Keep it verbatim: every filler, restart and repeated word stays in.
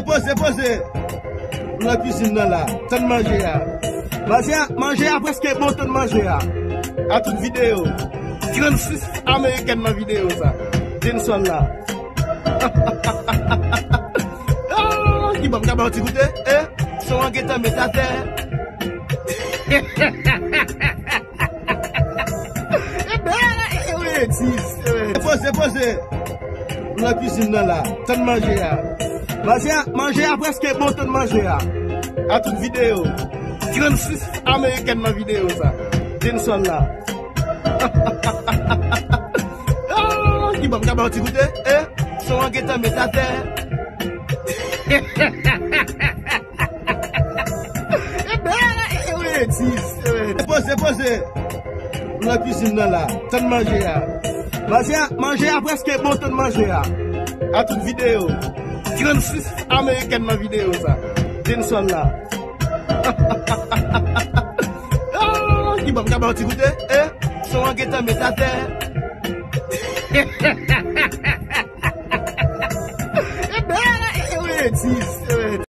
Poze, poze. M nan kizin nan la. Tann manje a. Manje a, manje a prèske bon, tann manje a. A tout videyo. Trannsis amerikèn nan videyo sa. Jenson la. Ah, ki bon, m ka ba w ti goute. Eh, son an gentan met atè. Poze, poze. M nan kizin nan la. Tann manje a. Manje a, manje a prèske bon, tann manje a. A tout videyo. Trannsis amerikèn nan videyo sa. Jenson la. Ah, ki bon, m ka ba w ti goute. Eh, son an gentan met atè. Poze, poze. M nan kizin nan la. Tann manje a. Manje a, manje a prèske bon, tann manje a. A tout videyo. Trannsis amerikèn nan videyo sa. Jenson la. Ah, ki bon, m ka ba w ti goute. Eh, son an gentan met atè.